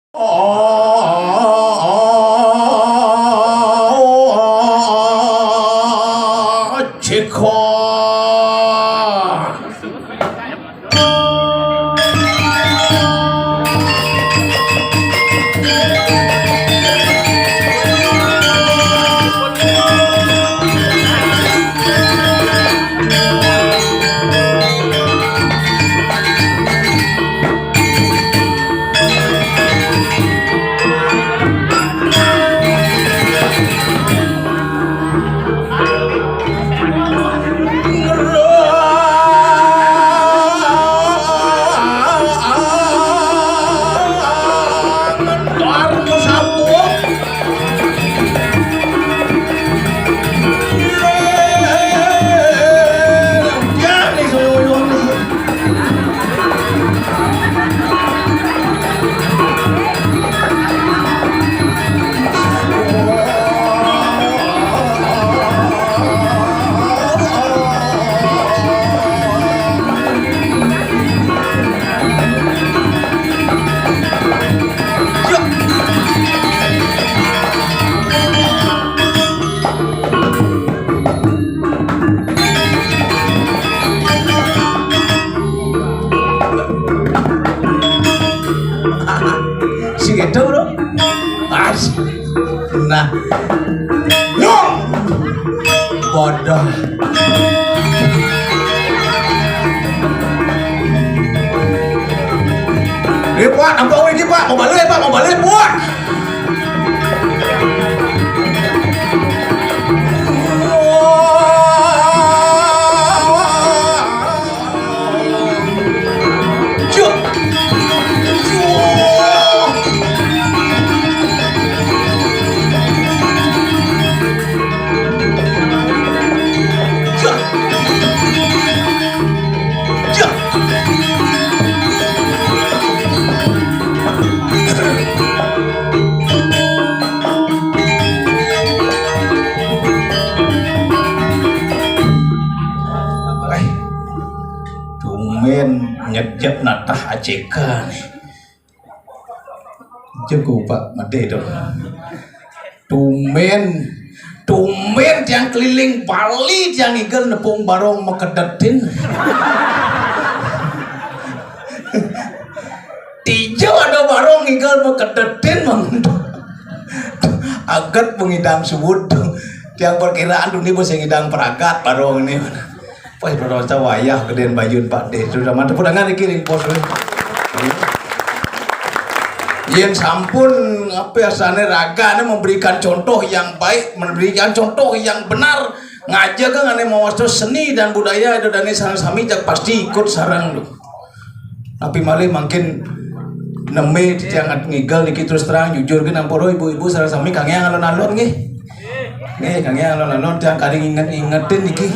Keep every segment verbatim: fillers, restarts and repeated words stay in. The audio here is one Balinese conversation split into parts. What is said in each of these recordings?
Cekor. Si gitu, Bro. As. Nah. Yo. Bodoh. Ini, Pak, nampak ini, Pak. Mau balik, Pak, mau balik, Pak. Tumben nyejep natah A C K nih. Jago, Pak, made dong. Tumben, tumben tiang keliling Bali, tiang ngigel nepung barong makedetin. Tijo ada barong ngigel makedetin, Mang. Aget pengidang suud. Tiang perkiraan dunia bisa ngidang peragat barong ini. Wah, perasa wayah gedén bayun Pak Dé. Sudah mantap, udah nggak dikirim pos, wéh. Yén sampun, apa ya, sané ragané memberikan contoh yang baik, memberikan contoh yang benar, ngajak kan ané mawasta seni dan budaya itu, dané sareng sami jak pasti ikut sareng tuh. Tapi malih mangkin nembé tiang ngigel niki terus terang jujur gén ampura ibu-ibu sareng sami kanggé alon-alon nggih. Nggih, kanggé alon-alon tiang kari nginget-ingetin niki.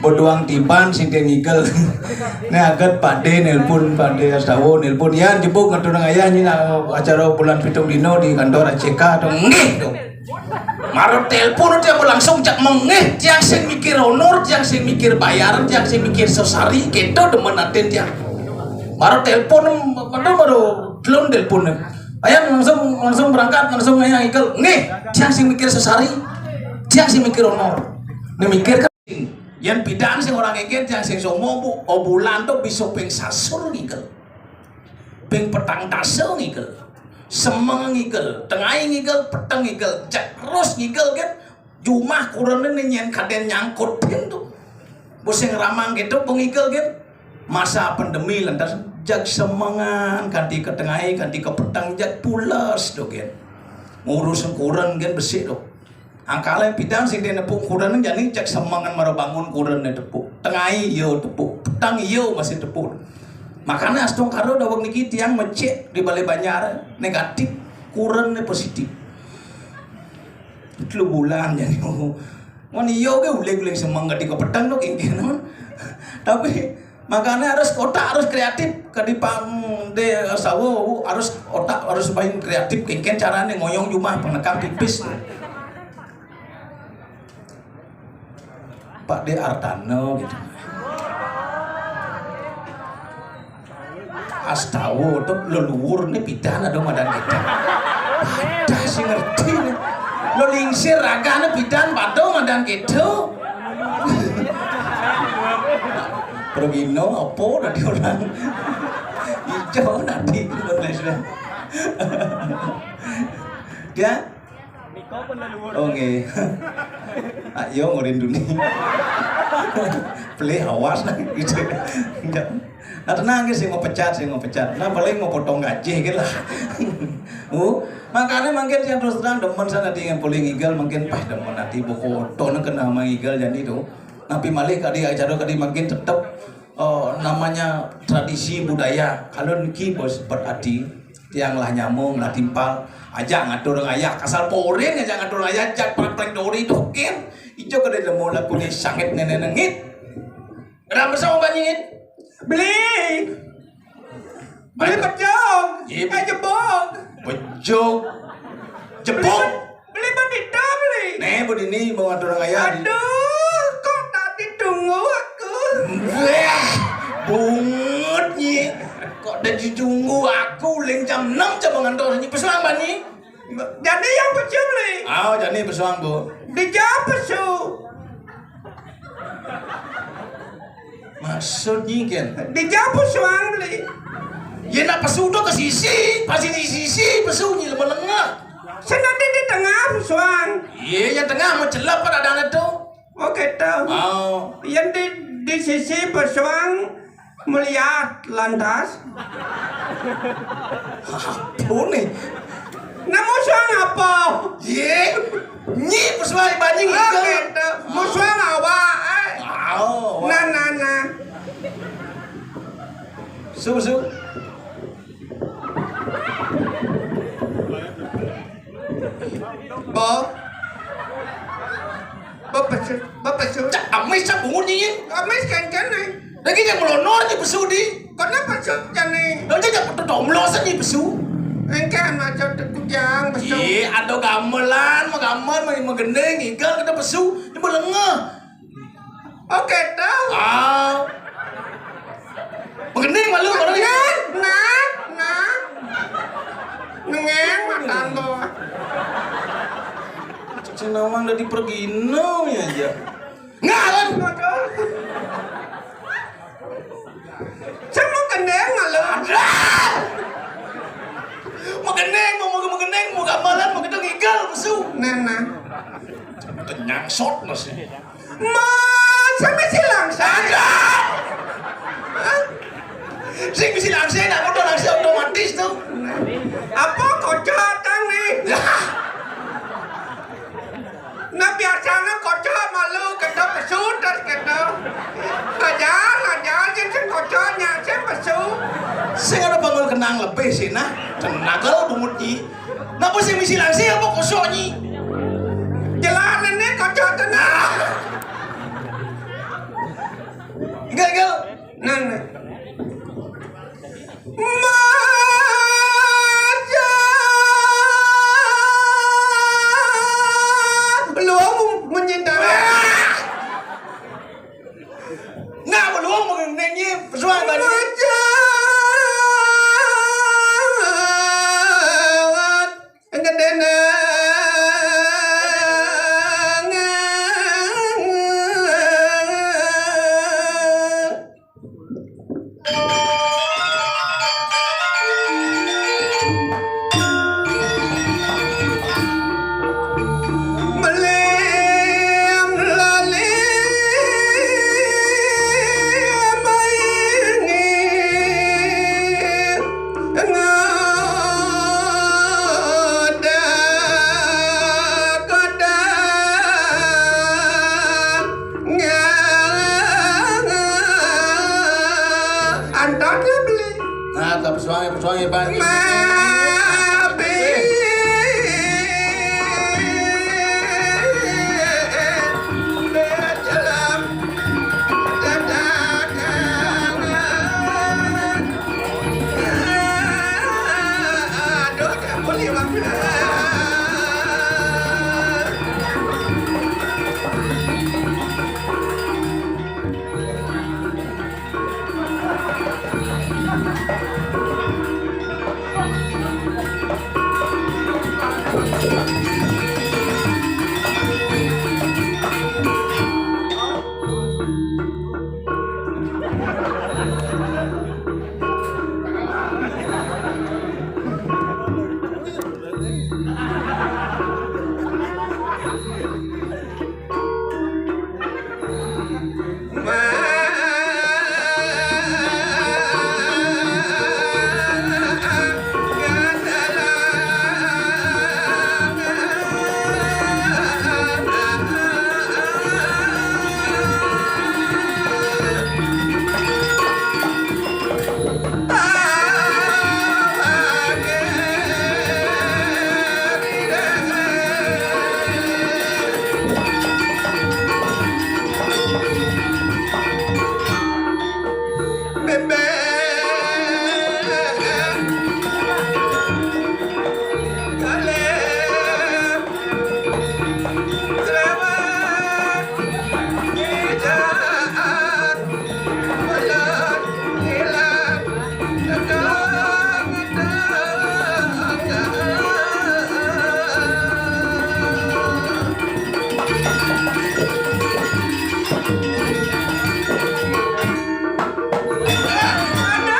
Beduang tiban sing tiang ngigel. Né aget Pak Dé nelpon, Pak Dé Astawa nelpon, "Yan, jebuk ngaturang ayah nyi acara bulan pitung dina di kantor A C K to." "Nggih, to." Mara telepon tiang langsung jak mengih, tiang sing mikir honor, tiang sing mikir bayaran, tiang sing mikir sesari, kéto demen atin tiang. Mara telepon, mara, mara telun telepon. Ayah langsung, langsung berangkat, langsung ayah ngigel. Nggih, tiang sing mikir sesari, tiang sing mikir honor. Né mikir kan, yén pidan sing ora ngigel, tiang sing sombong, Bu, obulan to bisa ping sasur ngigel. Ping petang dasa ngigel. Semeng ngigel, tengai ngigel, peteng ngigel, jak terus ngigel kan. Jumah kurené nyén kadén nyangkutin to. Bu sing ramang kéto pengigel gén. Masa pandemi lantas jag semengan kanti ka tengai, kanti ka peteng jag pules to gén. Ngurus kuren gén besik to. Angkalé pidan sing dé nepuk kuren jani jag semengan mara bangun kuren né tepuk. Tengai ya tepuk, peteng ya masih tepuk. Makané astungkara daweg niki tiang mecik di Balé Banjar negatif, kuren né positif. Telu bulan jani. Mun iya ké uling-uling semeng kanti ka peteng to kéngkén. Tapi makané harus otak harus kreatif. Kadi Pak Dé Astawa harus otak harus main kreatif kéngkén carané ngoyong jumah penekang pipis. Pak Dé Artana gitu. Astawa, to leluhurné pidan ada madan kéto. Ada sing ngerti né. Lo lingsir ragané pidan pada madan kéto. Pragina apa dadi orang? Ijo dadi. Ya. Oh, nggih. Ayo, ngurinduni. Pelih, awas gitu. Nah, tenang, nggih, sing mau pecat, sing mau pecat. Nah, paling mau potong gaji gitu lah. Oh, makanya mungkin yang terus terang demen sana dengan paling igal, mungkin pas demen nanti buku foto nang kena sama igal jadi tuh. Tapi malih kadi acara kadi mungkin tetep, eh, namanya tradisi budaya. Kalau niki bos berarti tiang lah nyambung, lah timpal, ajak ngatur ngayah, kasal porin ajak ngatur ngayah, jak paling dori dokin. Ijo kada nemu laku ni sangit nenek nengit. Kenapa sama banyi? Beli. Beli pejong. Iya. Kayak jebok. Pejong. Jebok. Beli bandita beli. Nih, bu dini mau ngatur ngayah. Aduh, kok tak ditunggu aku? Wah, bungut nyi. Kok tak ditunggu aku? Leng jam enam jam ngantor nyi pesuang banyi. Jadi yang pesu beli. Oh, jadi pesuang, Bu. Dijawab pesu. Maksudnya kan? Dijawab pesuang beli. Ya nak pesu tu ke sisi, pasti di sisi pesu ni lemah lengah. Senadi di tengah pesuang. Iya, yang tengah mau celap kan ada tu. Oh, gitu. Oh. Yang di, di sisi pesuang melihat lantas. Apa nih? Nah, musuang apa? Ye, nyi pesuai banyi. Oh, gitu. Musuang awak, eh. Wow. Nah, nah, nah. Su, su. Bo. Bo pesu, bo pesu. Cak amis, cak bungut nyi. Amis kan kan nih. Lagi yang melonor nyi pesu di. Kena pesu jani. Lagi yang betul tomlos nyi pesu. Engke maksud kujang pesu. Iya, ada gamelan, mah gamelan, mah mah gending, igal kena pesu, ini melengah. Oke, tahu. Ah. Menggending malu, malu. Nah, nah, nah. Nengeng matan tuh. Cek si nawang dari pergi no ya aja. Ngalan. Sama kendeng malu. Ada. Menggending, mau mau menggending, mau gamelan, mau gitu ngigal musuh. Nah, nah. Kenyang shot masih. Masa misi langsai? Ada. Hah? Sing misi langsai, nak motor langsai otomatis tuh. Apa kocak tang nih? Ya. Nah, biasanya kocak malu, kita pesu terus kita. Ajar, ajar, sing sing kocaknya, sing pesu. Sing ada bangun kenang lebih sih, nah. Tenaga bungut nyi. Napa sing misi langsai apa kosok nyi? Jelas ini kocok tenang. Nah. Enggak, enggak. Nah, nah. Maja. Lu menyindir. Nah, belum mengenai pesuai bani. Maja. Gedene. Melem lali maini. Ngoda koda. Antar dia beli. Nah, tak pesuang ya, pesuang ya, Pak. Mabi. Dadah. Aduh, tak boleh, Bang.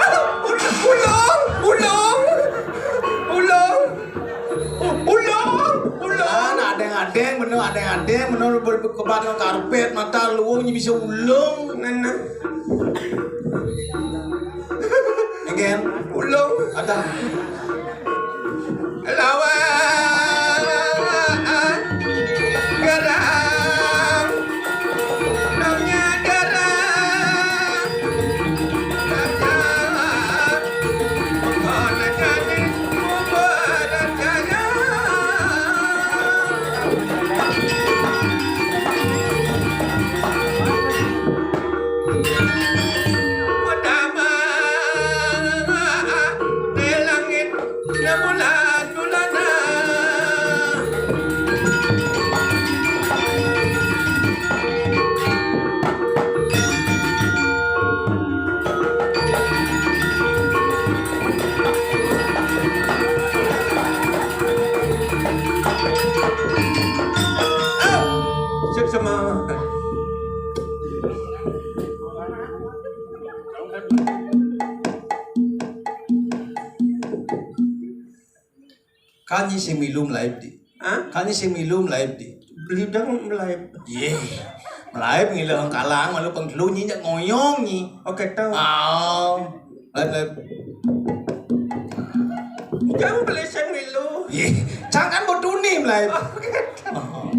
Aduh, ulung, ulung, ulung, ulung, ulung. Ah, adéng-adéng bener, adéng-adéng bener, ber-, ber-, kebat nang karpét, mata luung, nya bisa ulung. Nah, nah. Engkén. Ulung. Ada. Lawan gerang. Namanya gerang. Gerang. Bukan jadi bubur jaya. Pertama di langit na bulan-bulanan. Sip sama. Kan nyi sing milu malaib di. Hah? Kan nyi sing milu malaib di. Beli dong malaib. Yé. Malaib ngilu kalang malu pengkelu nyi jak ngoyong nyi. Oké, tahu. Ah. Malaib, malaib. Jang beli sing milu. Yé. Cang kan bodoh nih malaib. Oké. Oh.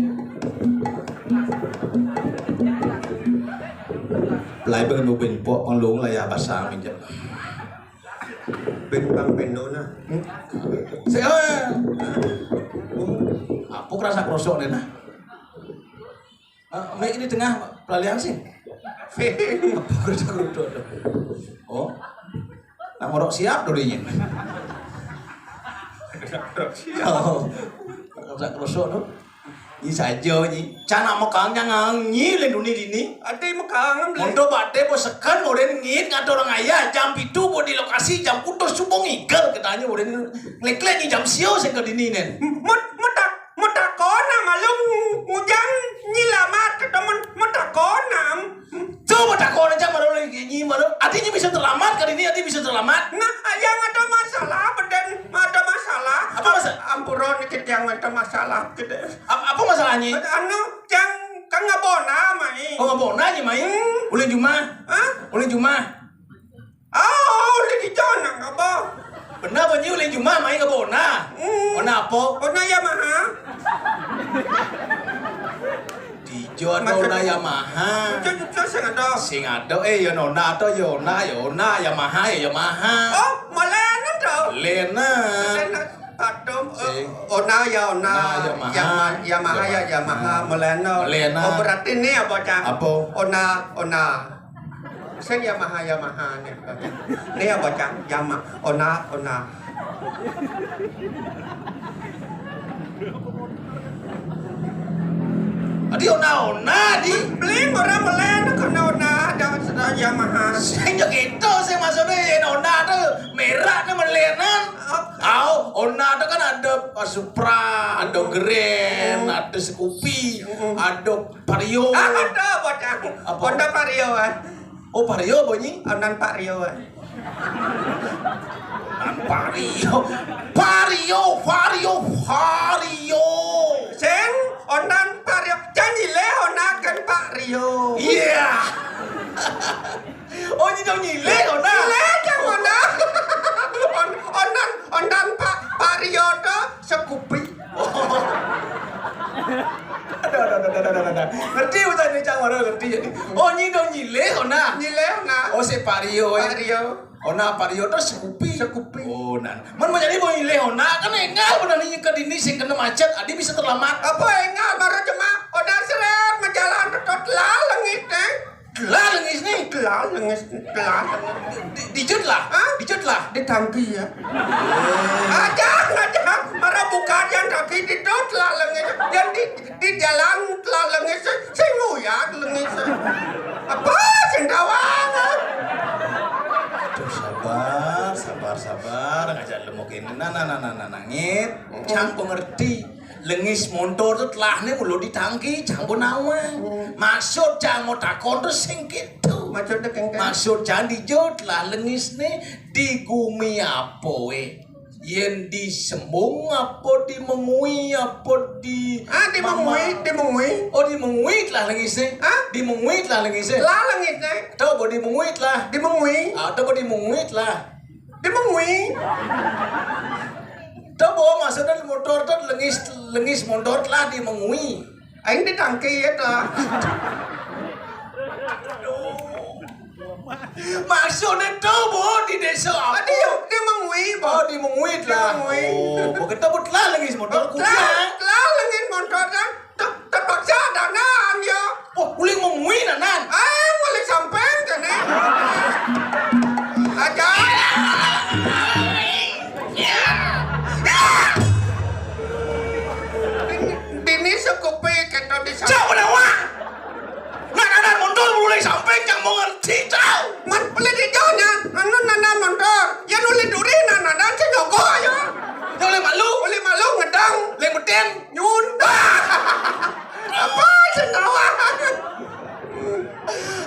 Malaib dengan bubin pok penglung lah ya basah minjem. Beng bang bendo nah. Hmm? Saya. Apa kerasa kerosok nih nah? Ah, mic di tengah pelalian sih. Beng. Apa kerasa kerosok tuh? Oh. Nah, ngorok siap dulu ini. Oh. Kerasa kerosok tuh. Nyi saja nyi. Cana mekang nyangang nyi lén duni dini. Ati mekang lén. Mondo badé bo seken modén ngit ngatur orang ayah jam pitu bo di lokasi jam putus subuh ngigel ketanya modén ngelék-lék nyi jam sio sing ke dini nén. Mut mutak mutakona malu ngujang nyi lamat ketemen mutakona. Coba takon aja malu lagi nyi malu. Ati nyi bisa terlambat kali ini ati bisa terlambat. Nah, yang ada masalah, beden ada masalah. Apa masalah? Ampura niki yang ada masalah gede. Ap-, apa masalahnya? Anu, yang kan ngabona mai. Oh, ngabona aja mai. Hmm. Ulin jumah. Hah? Ulin jumah. Oh, ulin di jona ngabo. Benar apa nyi ulin jumah mai ngabona? Hmm. Ona apa? Ona Yamaha. Dijo ada Honda Yamaha. Itu juga sing ada. Sing ada, eh, ya Honda atau ya Honda, ya Honda, Yamaha, ya Yamaha. Oh, malah ada tuh. Lena. Lena, aduh, eh, Honda ya Honda. Nah, Yamaha. Yama-, Yamaha ya Yamaha, Melena. Melena. Oh, berarti ini ya bocah. Apa? Honda, Honda. Sing Yamaha, Yamaha nih. Ini ya bocah, Yama, Honda, Honda. Adi ona-ona di. Beli orang boleh nak kena ona. Ada sudah Yamaha. Sing yo gitu, sing maksudnya yen Honda tuh merek tuh melenan. Au, Honda tuh kan ada Supra, ada Grand, ada Scoopy, ada Vario. Ah, ada bocah. Apa? Honda Vario, ah. Oh, Vario apa, Nyi? Honda Vario, ah. Honda Vario. Vario, Vario, Vario. Sing Honda Vario. Janji le Honda kan Vario. Iya. Oh, nyi dong nyilih Honda. Nyilih kan Honda. On-, Honda, Honda Pak, Pak Riyoto, Scoopy. Aduh, aduh, aduh, aduh, aduh, aduh. Ngerti ucap ini, Cang, baru ngerti jadi. Oh, nyi dong nyilih Honda. Nyilih Honda. Oh, si Vario, eh. Vario. Honda Vario tuh Scoopy. Scoopy. Oh, nah. Man mau jadi mau nyilih Honda, kan enggak benar nih ke dini sing kena macet, adi bisa terlambat. Apa enggak, baru cuma Honda seret, menjalan tetep lah lengit, eh. Lah lengis nih. Lah lengis, lah lengis. Di, di, dijut lah. Hah? Dijut lah. Di tangki ya. Aja, aja. Marah bukan yang tangki dijut lah lengis. Yang di, di jalan lah lengis. Sing nguyak lengis. Apa sing tawang? Aduh, sabar, sabar, sabar. Aja lemuk ini. Nah, nah, nah, nah, nah, nangit. Cang pengerti. Lengis montor tuh telahne mulu di tangki, Cang Gunawan. Hmm. Maksud Cang mau takon tuh sing gitu. Maksudnya kengkeng. Maksud Cang dijut lah lengis nih di gumi apa, we? Yen di Sembung apa di Mengwi apa di Ah, di Mama? Mengwi, di Mengwi. Oh, di Mengwi lah lengis nih. Hah? Di Mengwi lah lengis nih. Lah lengis nih. Tahu apa di Mengwi lah? Di Mengwi. Ah, tahu apa di Mengwi lah? Di Mengwi. Tuh, Bo, maksudnya motor tuh lengis, lengis motor lah di Mengwi. Aing di tangki ya tuh. Maksudnya tuh, Bo, di desa apa? Di, di Mengwi, Bo. Oh, di Mengwi lah. Di Mengwi. Oh, begitu, Bo, lah lengis motor. Oh, kuda. Lah, lah lengis motor kan. Ter-, terpaksa ada nan ya. Oh, uling Mengwi nanan. Ah, uling Sampeng kene. Aja. Dini, dini Scoopy kita di sana. Siapa nama? Nah, nanan motor uling Sampeng yang mau ngerti tahu. Man, boleh dijalannya. Anu nanan motor. Ya nulis duri nanan sing nyogok aja. Yang oleh malu. Oleh malu ngedang. Leng beten. Nyun. Apa sih tawa?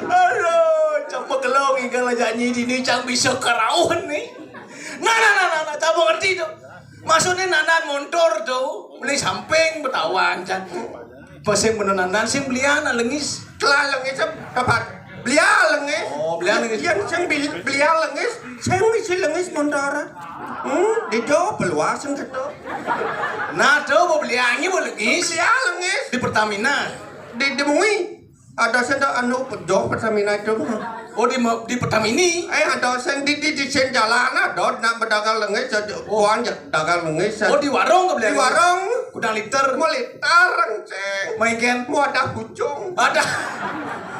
Aduh, coba kelong ikan aja nyi dini Cang bisa kerauhan nih. Nah, nah, nah, nah, nah, coba ngerti tuh. Maksudnya nanan motor tuh, beli Sampeng betawa Cang. Pas yang bener nanan sih belian lengis. Telah lengis apa? Belial lengis. Oh, belial lengis. Yang sing beli-, belial lengis, sing misi lengis motor. Hmm, di do peluas sing keto. Nah, tuh mau beliannya mau lengis. Belial lengis. Di Pertamina. Di, di Mengwi. Ada sing anu pejoh Pertamina itu. Oh, di, di Pertamini. Eh, ada sing di, di, di sing jalan, ada nak berdagang lengis, ada uang ja-, dagang lengis. Oh, di warung ke belian? Di warung. Kudang liter. Mau liter, ceng. Main kan? Mau ada pucung. Ada.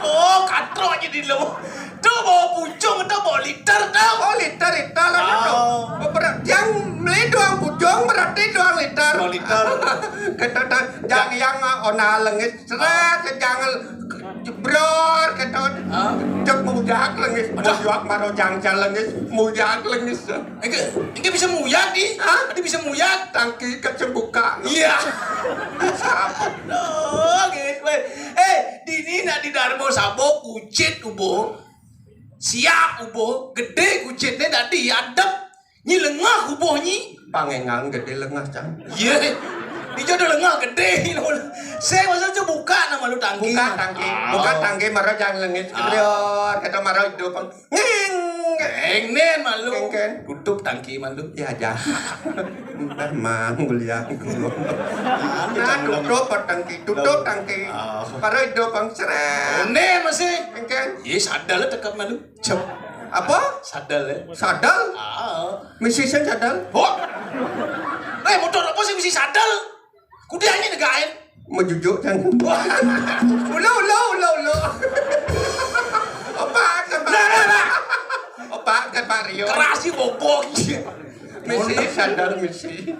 Oh, katro aja di lo. Tuh bawa pucung, tuh bawa liter, tuh. Oh, liter, liter lah, tuh. Oh. Beberapa yang beli doang pucung, berarti doang liter. Doang liter. Kata, yang, yang, uh, ona lengis, seret, jangan jebror, kata. Hah? Cek mujak lengis, mujak maro jangcal lengis, mujak lengis. Engke, engke bisa muyak, di? Hah? Dia bisa muyak. Tangki kecembuka. Iya. Siapa? Oh, gitu. Eh, dini nak di Darmo Sabo kucit ubo. Siap ubo, gede kucitnya tadi adep. Nyi lengah ubo nyi. Pangengang gede lengah, Cang. Iya. Dia udah lengah gede. Saya maksudnya buka nama lu tangki. Buka tangki. Ah. Buka tangki, mara jangan lengis. Ah. Keluar, kata mara hidup. Ngeng. Ngeng, nen malu. Ngeng, kan? Tutup tangki malu. Ya, aja. Udah, Mang, kuliah. Nah, tutup tangki, tutup tangki. Oh. Para hidup, Bang, seret. Nen masih. Ngeng, kan? Iya, sadal tekap malu. Cep. Apa? Sadal, ya. Sadal? Ah. Misi sen sadal? Oh. Eh, motor apa sih misi sadal? Kudianya negain. Menjujuk, Cang. Ulo, ulo, ulo, ulo. Opak ke Pak. Nah, nah, nah. Opak ke Pak Rio. Kerasi bobok. Misi, sadar misi.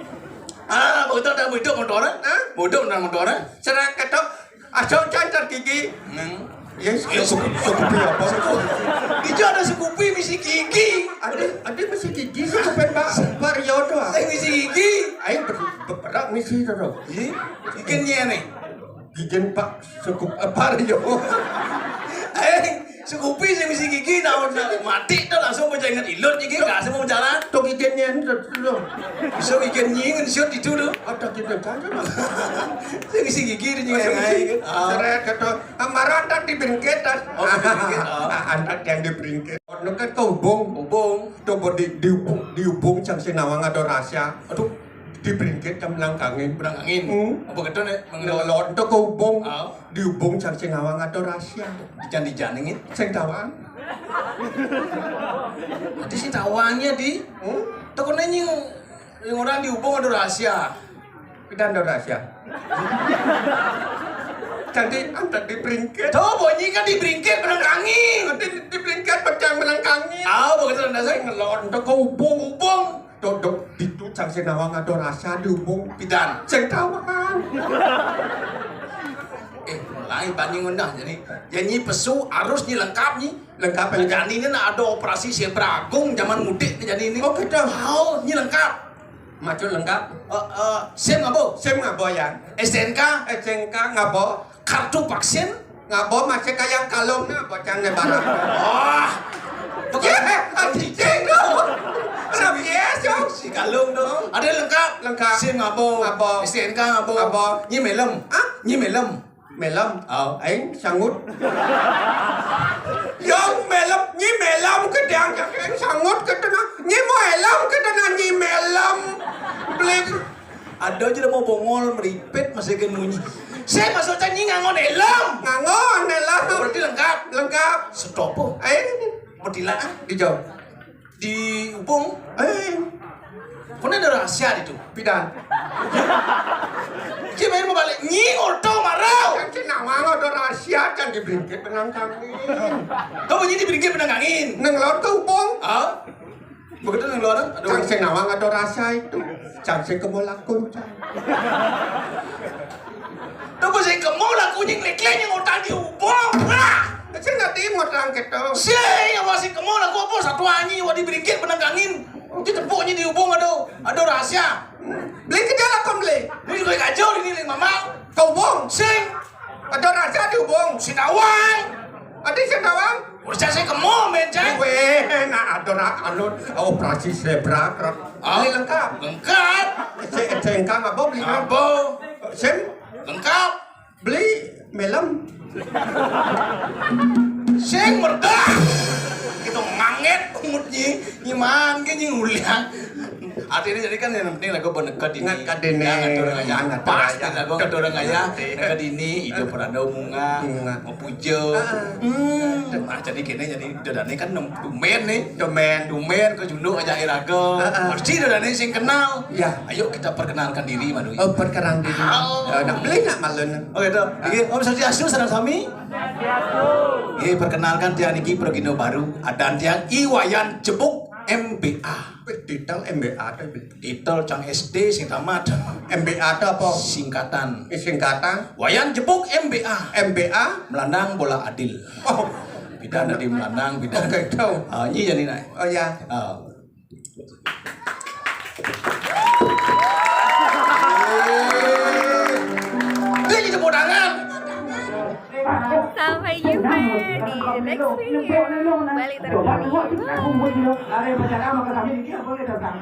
Ah, betul dah, betul motoran. Hah? Betul dah motoran. Serak ketok. Aja cancar gigi. Neng. Ya, suku, suku apa? Ijo ada sukupi misi gigi. Ada, ada misi gigi, suku pen Pak Paryo to. Sing misi gigi. Ayo ber, ber, berak misi to. Iya. Gigi nyene. Gigi Pak suku, eh, Paryo. Ayo sukupi sing misi gigi, nah, nah, mati to langsung baca inget ilut gigi, gak semua jalan. To gigi nyene to. Bisa gigi nyingan siut itu to. Ada gigi kan. Sing misi gigi di nyingan. Seret kata, "Amara antat di bringkit, Tas." Oh, di bringkit, oh. Antat yang di bringkit. Ono kan ke hubung. Hubung. Coba di, di hubung, di hubung jang sing nawang ada rahasia. Aduh, di bringkit jam langkangin. Belakangin. Hmm. Apa keton ya? Mengelon. Ngelon to ke hubung. Oh. Di hubung jang sing nawang ada rahasia. Dijan-dijan ini. Sing tawang. Nanti sing tawangnya di. Hmm? Toko nanya yang orang di hubung ada rahasia. Kita ada rahasia. Jadi antar di bringkit. Tuh, bunyi kan di bringkit menengkangi. Nanti di bringkit pecah menengkangi. Ah, begitu anda saya ngelon. Toko hubung. Hubung. Dodok ditu jang sing nawang ada rahasia di hubung. Pidan. Sing tawang. Eh, mulai banding ngenah jadi. Jadi pesu harus nyi lengkap nyi. Lengkap, lengkap. Jadi ini ada operasi Zebra Agung zaman mudik nih jadi ini. Oh, gitu. Oh, ini lengkap. Maksud lengkap? Eh, eh, SIM ngabo? SIM ngabo ya? S T N K? S T N K ngabo? Kartu vaksin? Ngabo masih kayak kalung nih bocah nih barang. Wah. Tuh ya, kan cicing tuh. Rabies, yo. Si kalung tuh. Ada lengkap. Lengkap. SIM ngabo? Ngabo. S T N K ngabo? Ngabo. Nyi melem. Ah? Nyi melem. Melem. Oh. Aing sangut. Yang melem, nyi melem ke diang, yang sangut ke tengah. Nyi mau helm ke tengah, nyi melem. Beli. Ada aja mau bongol, meripit, masih ke munyi. Saya masuk tadi ngangon helm. Ngangon helm. Berarti lengkap. Lengkap. Stop. Aing. Mau dilah. Dijawab. Di hubung. Eh. Kau ada rahasia di tu. Pidan. Dia main mau balik. Nyi oto marau. Kan si nawang ada rahasia, kan di bringkit benang kangin. Kau bunyi di bringkit benang kangin. Neng laut ke hubung. Ah? Begitu neng laut. Aduh. Kan si nawang ada rahasia itu. Kan si kemulakun. Tuh, sing kemo laku nying lek-lek nying utang di hubung. Wah! Sing ngerti mau terang gitu. Sing yang masih kemo laku apa satu anyi wa di bringkit benang kangin. Di tepuknya di hubung ada, ada rahasia. Beli kerja lah kon beli. Ini juga kacau ini lek mama. Ke hubung. Sing. Ada rahasia di hubung. Sing tawang. Ada sing tawang. Udah saya kemo men cai. Weh, nah ada ra-, anu operasi Zebra. Ah, beli lengkap. Lengkap. Cek cengkang apa beli apa? SIM? Lengkap. Beli melem. Sing merdah. Kita manget umutnya. Nyiman ke nying ulian. Artinya jadi kan yang penting lagu boneka dini. Ingat ka dini. Ingat orang aja. Ingat orang aja. Pas lagu kata orang aja. Ingat. Neka dini, itu perada bunga. Bunga. Puja. Ah. Hmm. Nah, jadi kene jadi dodane kan nem-, dumen nih. Dumen. Dumen ke junduk aja iraga. Ah, ah. Pasti dodane sing kenal. Ya. Ayo kita perkenalkan diri, Madui. Oh, perkenalkan diri. Oh. Eh, nak beli nak malun. Oh, gitu. Ah. Iya, Om Swastiastu, sareng sami. Swastiastu. Iya, perkenalkan tiang niki Progino baru. Adan tiang I Wayan Jebuk M B A. Eh, titel M B A teh. Titel cang S D sing tamat. M B A teh apa? Singkatan. Eh, singkatan. Wayan Jebuk M B A. M B A? Melandang bola adil. Oh. Beda tadi melandang, beda. Oke, tahu. Ah, ini jadi naik. Oh ya. Ah. Dia jadi tepuk tangan. Sampai jumpa di next video. Balik terkini. Bye.